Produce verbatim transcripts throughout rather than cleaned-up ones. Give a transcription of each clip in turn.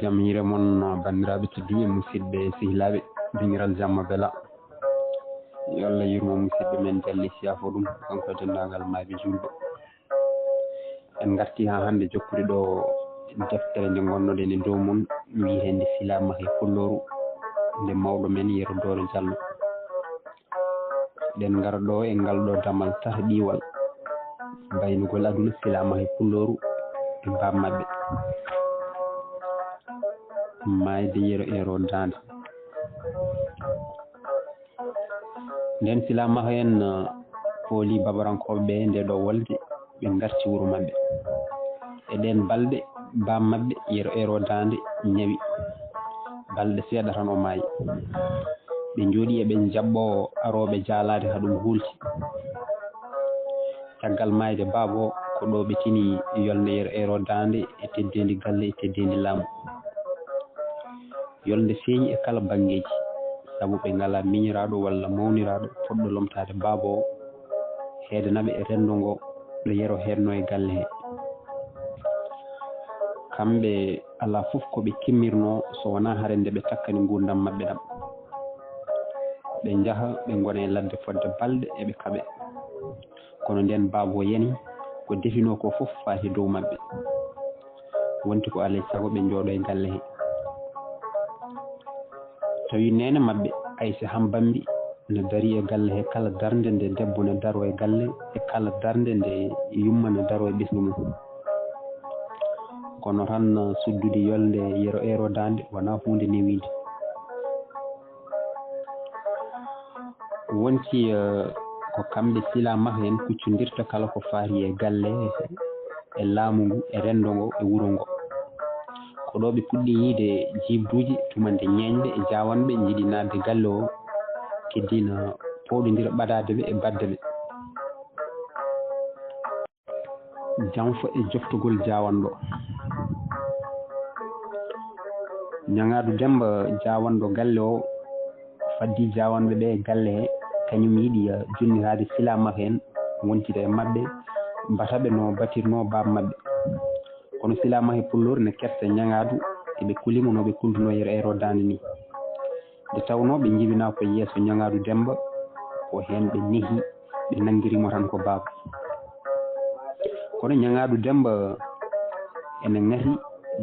Jam hiire mon, banndiraaɓe tedduɓe, musidɓe, sehilaaɓe, banndiral jamma bela. Yo Allah yurmo musidɓe men Jalli Siyaafo ɗum, kanko e denndaangal maayɓe juulɓe. En ngartii haa hannde jokkude ɗo deftere nde ngonnoɗen e dow mum, wiyeteende Silaamaahe Pullooru, nde mawɗo men Yero Dooro Jallo. Eɗen ngara ɗo e ngal ɗo damal tata ɗiiwal, baynugol aduna Silaamaahe Pullooru e baab maɓɓe. Maayde Yero Eero Daande. Nden Silaamaahe en, uh, pooli babarankooɓe ɓe nde ɗo wolde, ɓe ngarti wuro maɓɓe. E ɗeen balɗe, baab maɓɓe Yero Eero Daande ñawi. Balɗe seeɗa tan o maayi. Ɓe njooɗii eɓe njaɓɓoo arooɓe jaalaade haa ɗum huulti. Caggal maayde baab o, ko ɗo ɓe tini yolnde Yero Eero Daande e teddeendi galle e teddeendi laamu. Yolnde feeñi e kala banngeeji, sabu ɓe ngalaa miñiraaɗo walla mawniraaɗo potɗo lomtaade baab o, heedana ɓe e renndo ngo ɗo Yero heednoo e galle he. Kamɓe alaa fof ko ɓe kimmirnoo so wonaa hare nde ɓe takkani nguurndam maɓɓe ɗam. Ɓe njaha, ɓe ngona e ladde fodde balɗe eɓe kaɓe. Kono ndeen baab o yani, ko definoo ko fof faati dow maɓɓe. Wonti ko alaa e sago ɓe njooɗo e galle he. Tawi neene maɓɓe, Aysa Hambambi, ne darii e galle he kala darnde nde debbo ne daroo e galle, e kala darnde nde yumma ne daroo e ɓesngu mum. Kono tan, suddude yolnde Yero Eero Daande wonaa huunde newiinde. Wonti, eh, ko kamɓe Silaamaahe en kuccondirta kala ko faati e galle, e laamu ngu, e renndo ngo, e wuro ngo. Ko ɗo ɓe puɗɗi yiide jiibduuji tuma nde ñeeñɓe e jaawanɓe njiɗi naatde galle o, keddina pooɗondira ɓadaade ɓe e baɗde ɓe. Janfa e joftugol jaawanɗo. Ñaŋaadu Demmba jaawanɗo galle o, faddi jaawanɓe ɓe e galle he, kañum yiɗi, eh, junniraade Silaamaahe en, wontida e maɓɓe, bata ɓe no batirnoo baab maɓɓe. Kono Silaamaahe Pulloor ne kersa ñaŋaadu, eɓe kulimo no ɓe kulduno Yero Eero Daande ni. Nde tawnoo ɓe njibinaa ko yeeso ñaŋaadu Demmba, ko heen ɓe nehi, ɓe nanngiri mo tan ko baaba. Kono ñaŋaadu Demmba ene ŋati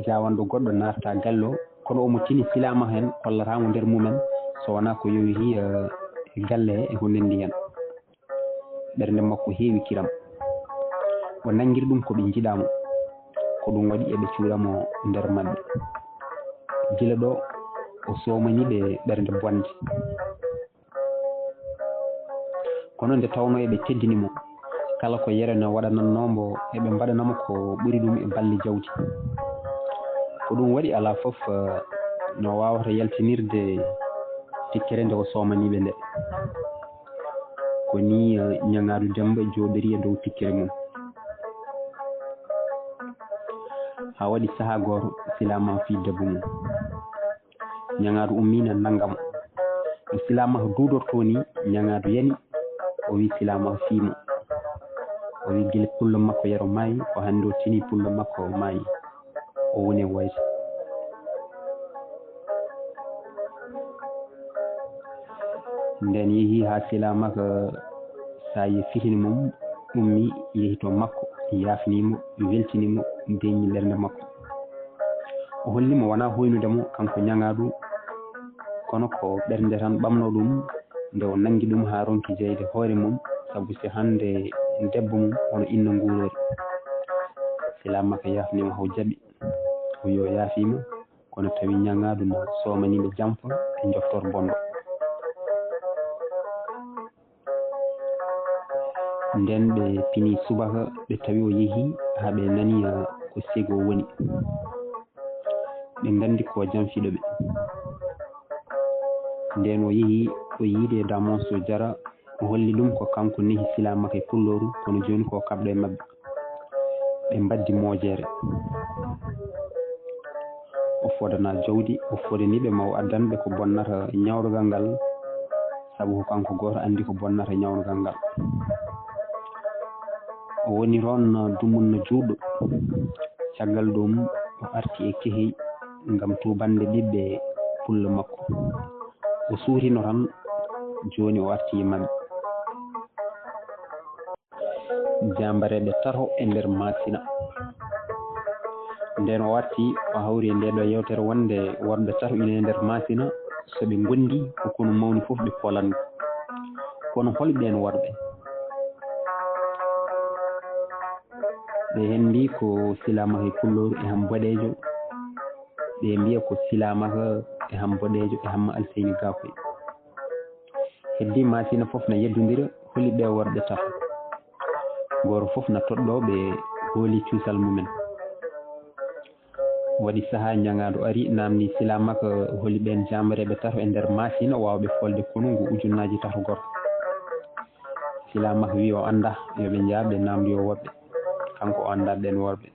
jaawanɗo goɗɗo naatata galle o, kono omo tini Silaamaahe en kollataa mo nder mumen, so wonaa ko yowitii, eh, e galle he e ko nanndi heen. Ɓernde makko heewi kiram. O nanngiri ɗum ko ɓe njiɗaa mo. Ko ɗum waɗi eɓe cuuɗa mo nder maɓɓe. Gila ɗo, o soomanii ɓe ɓernde bonde. Kono nde tawnoo eɓe teddini mo, kala ko Yero ne waɗanannoo mbo, eɓe mbaɗana mo ko ɓuri ɗum e balli jawdi. Ko ɗum waɗi alaa fof, eh, no waawata yaltinirde tikkere nde o soomanii ɓe nde. Ko nii, eh, ñaŋaadu Demmba jooɗorii e dow tikkere mum. Haa waɗi sahaa gooto, Silaamaahe fii debbo mum. Ñaŋaadu ummii na nannga mo. No Silaamaahe duudortoo nii, ñaŋaadu yani, o wii Silaamaahe fii mo. O wii gila pullo makko Yero maayi, ko hannde o tini pullo makko o maayi. O woni e woyde. Nden yehi haa Silaamaahe saayi fitini mum, ummi, yehi to makko, yaafnii mo, weltinii mo, deeƴni ɓernde makko. O holli mo wonaa hoynude mo, kanko ñaŋaadu, kono ko ɓernde tan ɓamnoo ɗum, nde o nanngi ɗum haa ronki jeyde hoore mum, sabu si hannde debbo mum hono inna nguuroori. Silaamaahe yaafnii mo, o jaɓi, o wii o yaafii mo, kono tawi ñaŋaadu na soomanii ɓe jamfa e njoftor bonɗo. Nden ɓe pini subaka, ɓe tawi o yehi haa ɓe nani, ah, ko Sego woni. Ɓe nganndi ko jamfiiɗo ɓe. Nden o yehi, o yiidi e Damon so jara, o holli ɗum ko kanko nehi Silaamaahe Pullooru, kono jooni ko kaɓɗo e maɓɓe. Ɓe mbaddi mojeere. O fodana jawdi, o fodani ɓe ma o addan ɓe ko bonnata ñawdogal ngal, sabu ko kanko gooto anndi ko bonnata ñawdogal ngal. O woni toon dumunna juutɗo. Caggal ɗum, o arti e kehi, ngam tuubande ɓiɓɓe pullo makko. O suurino tan, jooni o arti e maɓɓe. Jaambareeɓe tato e nder Maasina. Nden o arti, o hawri e ndee ɗoo yeewtere wonde worɓe tato ina e nder Maasina, so ɓe ngondi, ko konu mawni fof ɓe poolanno. Kono hol ɓeen worɓe? Ɓe heen mbii ko Silaamaka e Pulloor e Ham Boɗeejo. Ɓe mbiya ko Silaamaka e Ham Boɗeejo e Hamma Alseyni Gaakoy. Heddii Maasina fof na yeddondira, holi ɓee worɓe tato. Gooto fof na toɗɗoo ɓe hooli cuusal mumen. Waɗi sahaa, Ñaŋaaɗo ari, naamndii Silaamaka holi ɓeen jaambareeɓe tato e nder Maasina waawɓe foolde konu ngu ujunnaaji tato gorko. Silaamaka wii o anndaa, yo ɓe njah ɓe naamndoyoo woɓɓe. Kanko o anndaa ɓeen worɓe.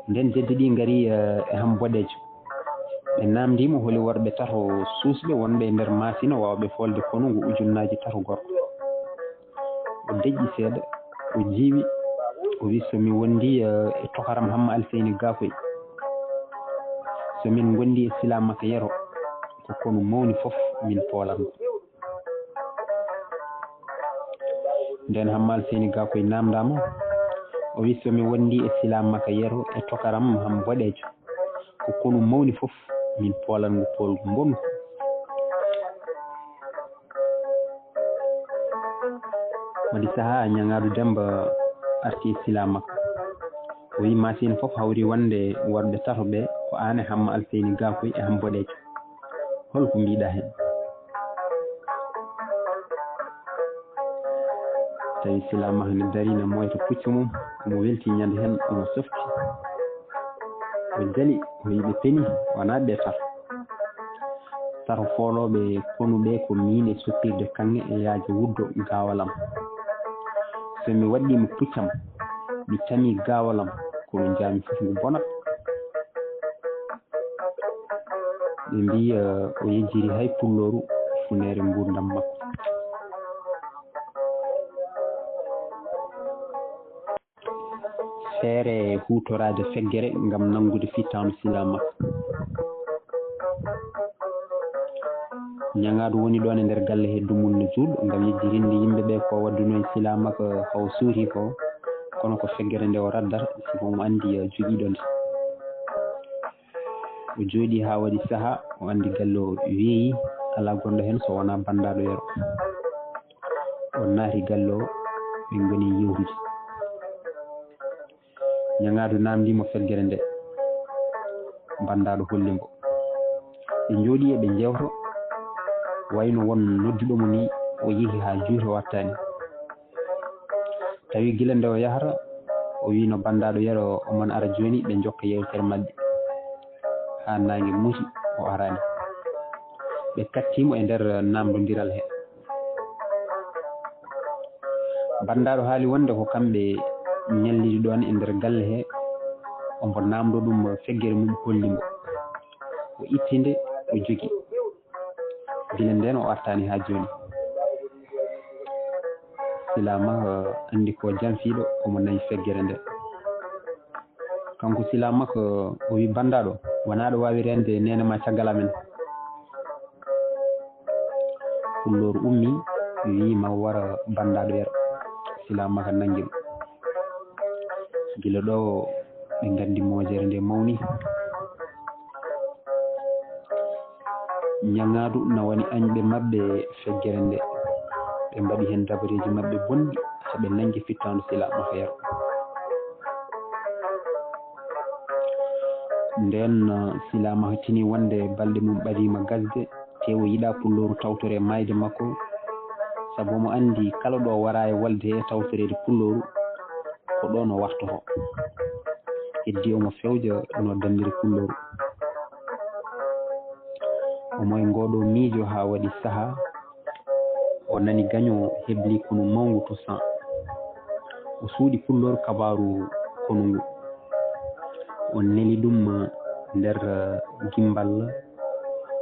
Nden jeddi ɗi ngari, eh, e Ham Boɗeejo. Ɓe naamndii mo holi worɓe tato suusɓe wonɓe e nder Maasina waawɓe foolde konu ngu ujunnaaji tato gorko. O deƴƴi seeɗa, o jiiwi, o wii, "So mi wondii, eh, e tokaram Hamma Alseyni Gaakoy, so min ngondi e Silaamaka Yero, ko konu mawni fof min poolanno." Nden Hamma Alseyni Gaakoy naamndaama, o wii, "So mi wondii e Silaamaka Yero e tokaram Ham Boɗeejo, ko konu mawni fof min poolanno poolgu mbonku." Waɗi sahaa, Ñaŋaaɗo Demmba arti e Silaamaka. O wii, "Maasina fof hawri wonde worɓe tato ɓe ko aan e Hamma Alseyni Gaakoy e Ham Boɗeejo. Hol ko mbiiɗaa heen?" Tawi Silaamaka ne darii, ne moyta puccu mum, omo weltii ñande heen, omo softi. O jali, o wii, "Ɓe peni, wonaa ɓe tato. Tato foolooɓe konu ɓe ko miin e soppirde kaŋŋe e yaajo wuddo gaawal am. So mi waɗɗii mo puccam, mi tamii gaawal am, ko mi njaami fof ngu bonat." Ɓe mbii, eh, o yejjiri hay Pullooru funeere nguurndam makko. Feere huutoraade feggere ngam nanngude fittaandu Silaamaka. Ñaŋaaɗo woni ɗoon e nder galle he dumunna juulɗo ngam yejjitinde yimɓe ɓe ko waddunoo e Silaamaka, ko o suuti ko, kono ko feggere nde o raddata, sibu omo anndi, eh, jogiiɗo nde. O jooɗii haa waɗi sahaa, o anndi galle o weeyi, alaa gonɗo heen so wonaa banndaaɗo Yero. O naati galle o, ɓe ngoni yewtude. Ñaŋaaɗo naamndii mo feggere nde, banndaaɗo holli mbo. Ɓe njooɗii eɓe njeewta, wayno won nodduɗo mo ni, o yehi haa juuti o artaani. Tawi gila nde o yahata, o wiino banndaaɗo Yero, "Omon ara jooni, ɓe njokka yeewtere maɓɓe." Haa naange muti, o araani. Ɓe kattii mo e nder naamndondiral he. Banndaaɗo haali wonde ko kamɓe ñallidi ɗoon e nder galle he, ombo naamndo ɗum feggere mum, holli mbo. O itti nde, o jogi. Gila ndeen o artaani haa jooni. Silaamaka, eh, anndi ko janfiiɗo, omo nayi feggere nde. Kanko Silaamaka, eh, o wii, "Banndaaɗo, wonaa ɗo waawi reende neene ma caggal amen." Pullooru ummii, wii, "Ma wara banndaaɗo Yero." Silaamaka nanngi mo. Gila ɗo ɓe nganndi moojere nde mawni. Ñaŋaaɗo na woni añɓe maɓɓe feggere nde. Ɓe mbaɗi heen dabareeji maɓɓe bonɗi, haa ɓe nanngi fittaandu Silaamaka Yero. Ndeen, Silaamaka tini wonde balɗe mum ɓadiima gasde, te o yiɗaa Pullooru tawtore maayde makko, sabu omo anndi kala ɗo waraa e walde he tawtoreede Pullooru, ko ɗoon o wartoto. Heddii omo fewja no danniri Pullooru. Omo e ngooɗoo miijo haa waɗi sahaa, o nani gaño hebli konu mawngu to San. O suuɗi Pullooru kabaaru konu ngu. O neli ɗum nder gimbal.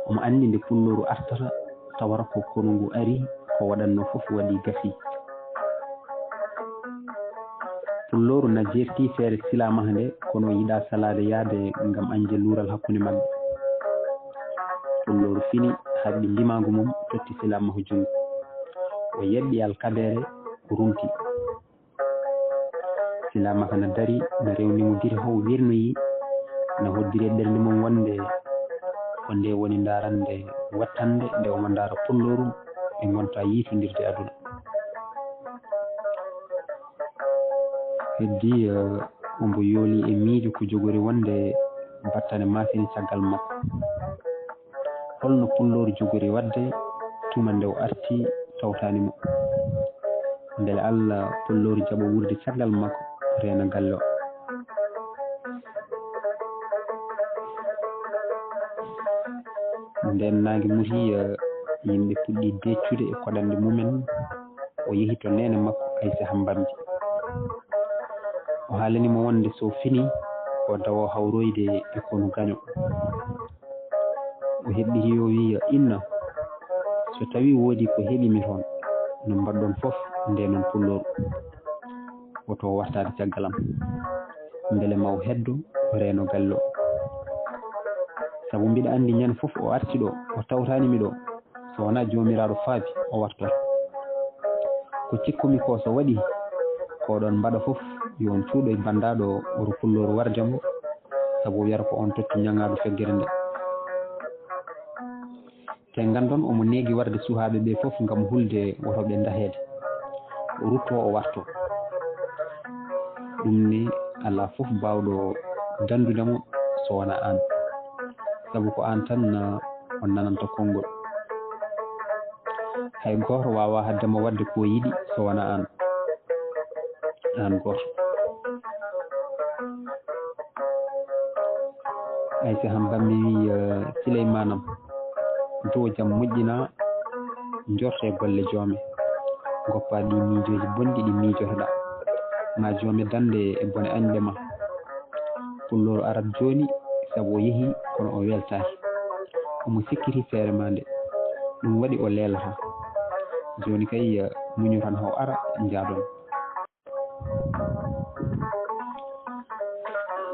Omo anndi nde Pullooru artata, tawata ko konu ngu ari, ko waɗatnoo fof waɗi gasi. Pulooru na jeerti feere Silamaha nde, kono o yiɗaa salaade yahde ngam añde luural hakkunde maɓɓe. Pulooru fini, haɓɓi ndimaagu mum, totti Silamaha junngo. O yeɓɓi alkabeere, o rumti. Silamaha na darii, na rewndi mo gite how wirnoyii, na hoddiri e ɓernde mum wonde ko nde woni ndaarannde wattannde nde omo ndaara Pulooru, ɓe ngonta yiitondirde aduna. Heddii, eh, omo yooli e miijo ko jogori wonde battane maasini caggal makko. Holno Pulooru jogori waɗde tuma nde o arti tawtaani mo? Mbele Alla Pulooru jaɓa wuurde caggal makko, reena galle o? Ndeen naange muti, eh, yimɓe puɗɗi deeccude e koɗanɗe mumen. O yehi to neene makko Aysa Hambamji. O haalani mo wonde so fini, ko dawo hawroyde e konu gaño. O heɓɓiti yo wiya, "Inna, so tawi woodi ko heɓi mi toon, no mbaɗɗon fof, ndeenon Pulooru. Woto o wartaade caggal am. Mbele ma o heddo, o reeno galle o. Sabu mbiɗa anndi ñande fof o arti ɗo, o tawtaani mi ɗo. So wonaa Joomiraaɗo faabi, o wartoto. Ko cikkumi ko so waɗi, ko oɗon mbaɗa fof, yo on cuuɗo e banndaaɗo oto Pulooru warde mo, sabu o wiyata ko on totti ñaŋaaɗo feggere nde." Te nganndon omo neegi warde suhaaɓe ɓe fof ngam hulde woto ɓe ndaheede. O rutto o warto. Ɗum ni alaa fof baawɗo danndude mo so wonaa aan. Sabu ko aan tan, ah, o nananta konngol. Hay gooto waawaa haɗde mo waɗde ko o yiɗi so wonaa aan. Aan gooto. Aysa Hambamji wi, eh, "Sileymaanam, to jam moƴƴina, njorte golle joome. Ngoppa ɗi miijooji bonɗi ɗi miijotoɗaa. Ma joome dande e bone añɓe ma. Pulooru arat jooni, sabu o yehi, kono o weltaaki. Omo sikkiti feere ma nde. Ɗum waɗi o leelata. Jooni kay, eh, muñu tan haw ara, njaadon."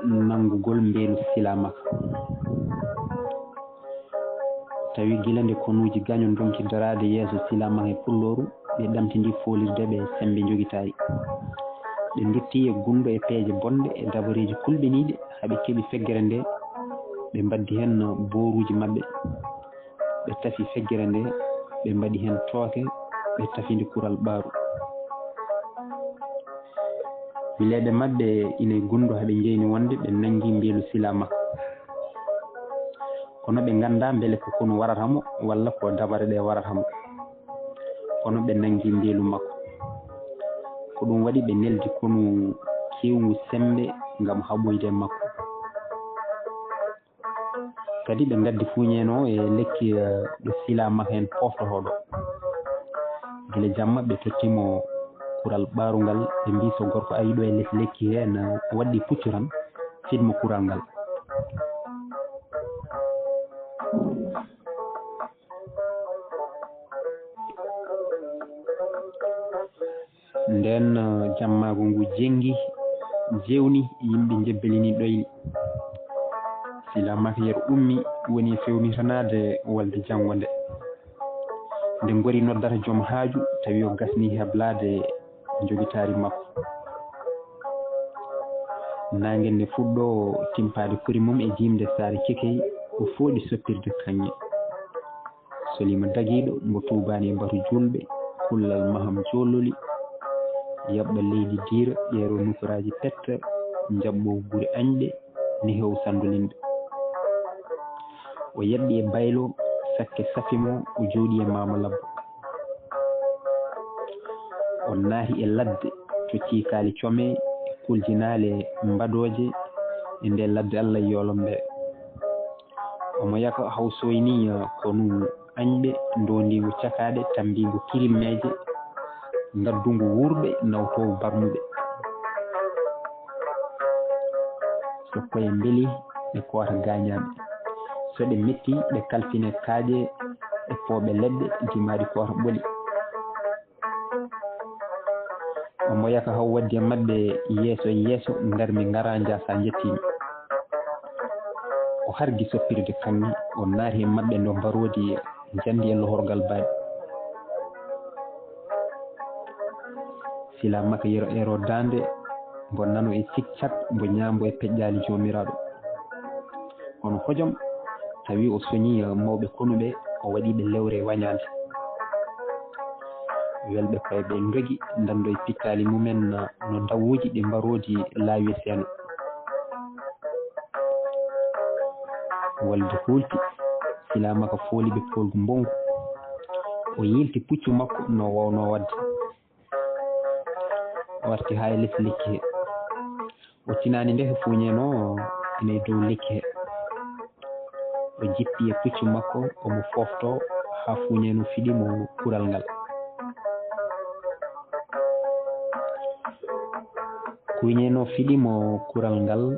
Nanngugol mbeelu Silamaka. Tawi gila nde konuuji gaño ndonki daraade yeeso Silamaka e Pulooru, ɓe ɗamtindii foolirde ɓe semmbe njogitaari. Ɓe nduttii e gunndo e peeje bonɗe e dabareeji kulɓiniiɗe, haa ɓe keɓi feggere nde, ɓe mbaddi heen booruuji maɓɓe. Ɓe tafi feggere nde, ɓe mbaɗi heen tooke, ɓe tafi nde kural ɓaaru. Wileeɓe maɓɓe ina e gunndo, haa ɓe njeyni wonde ɓe nanngi mbeelu Silamaka. Kono ɓe nganndaa mbele ko konu warata mo walla ko dabare ɗe warata mo. Kono ɓe nanngi mbeelu makko. Ko ɗum waɗi ɓe neldi konu keewngu semmbe ngam haɓoyde e makko. Kadi ɓe ngaddi fuuñeenoo e lekki, eh, ɗo Silamaka en pooftotoo ɗo. Gila jamma ɓe totti mo kural ɓaaru ngal, ɓe mbii so gorko arii ɗo e les lekki hee na waɗɗi puccu tan, fiɗ mo kural ngal. Ndeen, eh, jammaagu ngu jenngi, jewni, yimɓe njebbelini ɗoyli. Silamaka yer ummi, woni e fewnitanaade wolde janngo nde. Nde ngori noddata joom haaju, tawi o gasni heblaade njogitaari makko. Naange nde fuɗɗo timpaade kuri mum e jiimde saare Cekey, o fooɗi soppirde kaŋŋe. Soliima dagiiɗo mbo tuubaani e batu juulɓe, kullal maham joololi, yaɓɓa leydi diira, ƴeero nukuraaji petta, njaɓɓo gure añɓe, ni hew sanndolinɓe. O yaɓɓi e baylo, sakke safi mo, o jooɗi e maamo labbo. O naati e ladde, to ciikaali come, e kuljinaale mbadooje, e nde ladde Allah yoolom nde. Omo yaka hawsoyni, eh, konu añɓe, ndondiingu cakaaɗe, tammbiingu kirimmeeje, ngaddungu wuurɓe, nawtoowu barmuɓe. So koye mbeli, ɓe koota gaañaaɓe. So ɗe metti, ɓe kalfine kaaƴe e pooɓe leɗɗe, dimaaɗi koota ɓoli. Omo O yaka haw waddi e maɓɓe yeeso e yeeso, ndarmi ngara njaasa njettiimi. O hargi soppirde kaŋŋe, o naati e maɓɓe ndo mbaroodi njamndi e lohorgal baaɗi. Sila maka yero ero daande, mbo nano e cik cak, mbo ñaambo e peƴƴaali joomiraaɗo. Kono hojom tawi o soñi mawɓe konuɓe, o waɗi ɓe lewre wañaande. Welɓe koye ɓe ndogi, ndando e pittaali mumen no dawuji ɗi mbaroodi laawi e seeno. Walde hulti, Sila maka fooli ɓe polgu mbongu. O yilti puccu makko no wawno wadde. O arti haa e les lekki he. O tinaani nde he fuuñeenoo ene e dow lekki he. O jippi e puccu makko, omo foofto haa fuuñeenoo fiɗi mo kural ngal. Kuuñeenoo fiɗi mo kural ngal,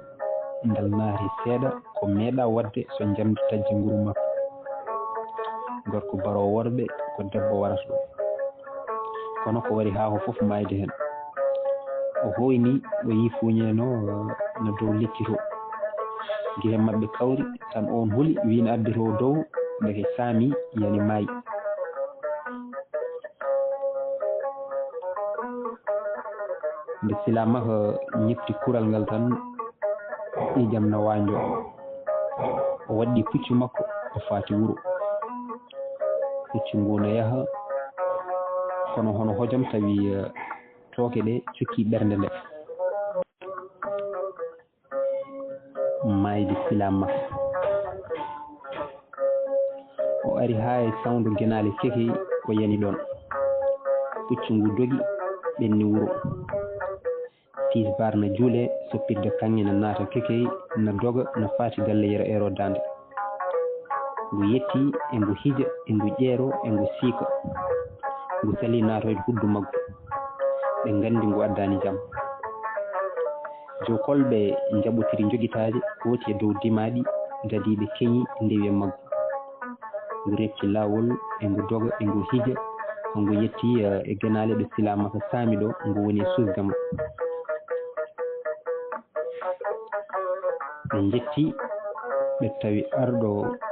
ngal naati seeɗa, ko meeɗa waɗde so njamndi tajji nguru makko. Gorko baroowo worɓe ko debbo warata ɗum. Kono ko wari haa o fof maayde heen. O hoyni, o yii fuuñeenoo no dow lekki to. Gihe maɓɓe kawri, tan oon huli, wiin addi to dow, ndeke saami, yani maayi. Nde Sila maka ñepti kural ngal tan, ƴiiƴam na waanjo. O waɗɗi puccu makko, o faati wuro. Puccu ngu no yaha, kono hono hojom tawi, eh, tooke ɗe cukki ɓernde nde. Maayde Sila maka. O ari haa e sawndu genaale kekey, o yani ɗoon. Puccu ngu dogi, ɓenni wuro. Tisbaar na juule, soppirde kaŋŋe na naata kekey, na doga, na faati galle yero ero daande. Ngu yetti, e ngu hija, e ngu ƴeero, e ngu siika. Ngu salii naatoyde huddu maggu. Ɓe nganndi ngu addaani jam. Jokolɓe njaɓotiri njogitaaje, kooti e dow dimaaɗi, dadiiɓe keñi, ndewi e maggu. Ngu refti laawol, e ngu doga, e ngu hija, ko ngu yetti, eh, e genaale ɗo Sila maka saami ɗo, ngu woni e susde mo. Ɓe njetti, ɓe tawi arɗo,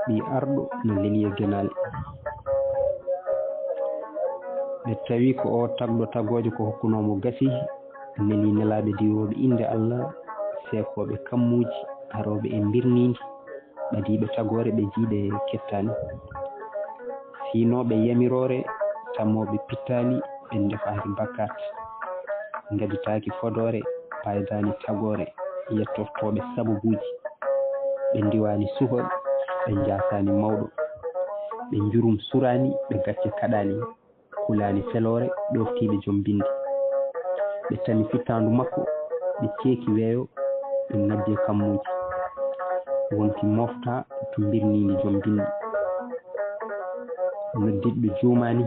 ɓii arɗo, no leli e genaale. Ɓe tawi ko o tagɗo tagooje ko hokkunoo mo gasi, neli nelaaɓe diwooɓe innde Allah, seekooɓe kammuuji, arooɓe e mbirniindi, ɓadiiɓe tagoore ɓe jiiɗe kettaani. Fiinooɓe yamiroore, tamooɓe pittaali, ɓe ndefaaki bakkaat. Ngaditaaki fodoore, paydaani tagoore, yettortooɓe sababuuji. Ɓe ndiwaani suka, ɓe njaasaani mawɗo. Ɓe njurum suraani, ɓe gacce kaɗaani. Kulaani feloore, ɗooftiiɓe joom binndi. Ɓe tami fittaandu makko, ɓe ceeki weeyo, ɓe ngaddi e kammuuji. Wonti mofta to mbirniindi joom binndi. Noddiɗɗo juumaani,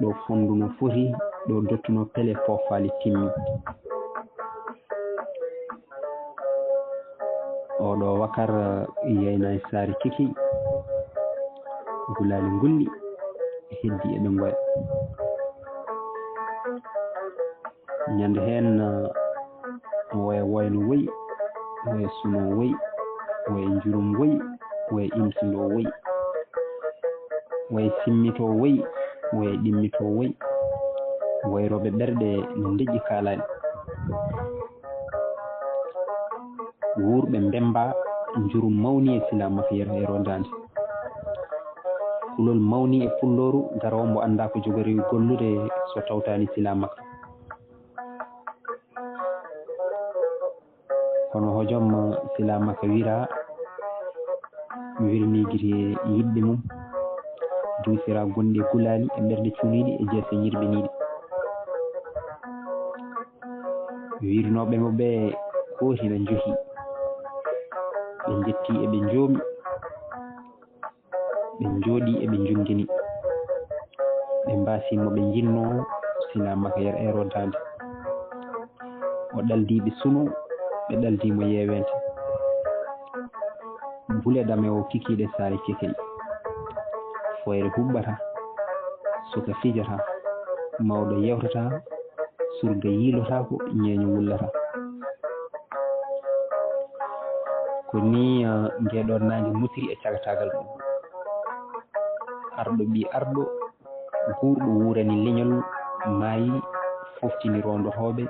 ɗo fonndu no foti, ɗo dottuno pele foofaali timmi. Oɗo wakar yayna e saare kiki, gulaali ngulli, heddi eɓe ngoya. Ñande heen, woya woyno woyi, woya suno woyi, woya njurum woyi, woya imsindo woyi, woya simmito woyi, woya ɗimmito woyi, woya rewɓe ɓerɗe no deƴƴi kaalaani. Wuurɓe mbemba, njurum mawni e Sila Maka yero e rodaande. Kulol mawni e pullooru, garoowo mbo anndaa ko jogorewi gollude so tawtaani Sila Maka. Kono hojom Sila Maka wira, wirnigiri yiɗɓe mum, duusira gonɗi e gulaali e ɓerɗe cuuliiɗi e jeese ñirɓiniiɗi. Wirnooɓe mo ɓe kooti na njohi. Ɓe njetti eɓe njoomi. Ɓe njooɗi eɓe njungini. Ɓe mbaasi mo ɓe njinnoo Sila Maka yer eero daande. O ɗaldi ɓe suno, ɓe ɗaldi mo yeeweente. Bule ɗame o kikiiɗe saare kekey. Foyre huɓɓata, suka fijata, mawɗo yewtata, Surga yiilotaako, ñeeño wullataa. Ko nii, eh, ngeeɗoon naange musiri e cagataagal mum. Arɗo ɓii arɗo, guurɗo wuurani leñol, maayi, foftini roondotooɓe,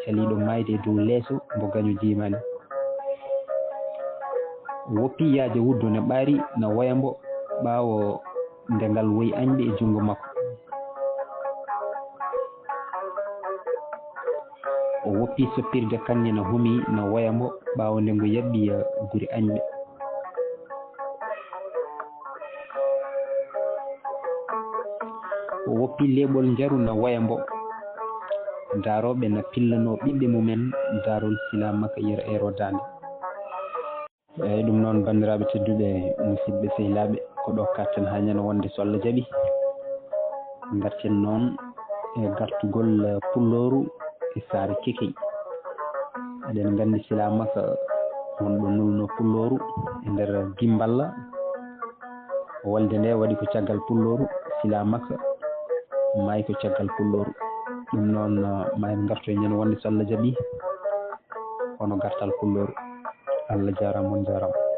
caliiɗo maayde e dow leeso mbo gaño jiimaani. O woppi yaaja wuddu ne ɓaari na woya mbo ɓaawo nde ngal woyi añɓe e junngo makko. O woppi soppirde kaŋŋe na humi na woya mbo ɓaawo nde ngo yaɓɓi, eh, guri añɓe. O woppi leeɓol njaru na woya mbo. Daarooɓe na pillanoo ɓiɓɓe mumen daarol silaamaka yero eero daande. Eeyi, ɗum noon, banndiraaɓe tedduɓe, musidɓe sehilaaɓe, ko ɗo katten haa ñande wonde so Allah jaɓi. Ngarten noon e gartugol, eh, pullooru e saare Kekey. Eɗen nganndi silaamaka won ɗo nulno pullooru e nder Gimballa. Wolde nde waɗi ko caggal pullooru, silaamaka maayi ko caggal pullooru. Ɗum noon, eh, ma en ngartu e ñande wonde so Allah jaɓi, hono gartal pullooru. Allah jaaraama, on jaaraama.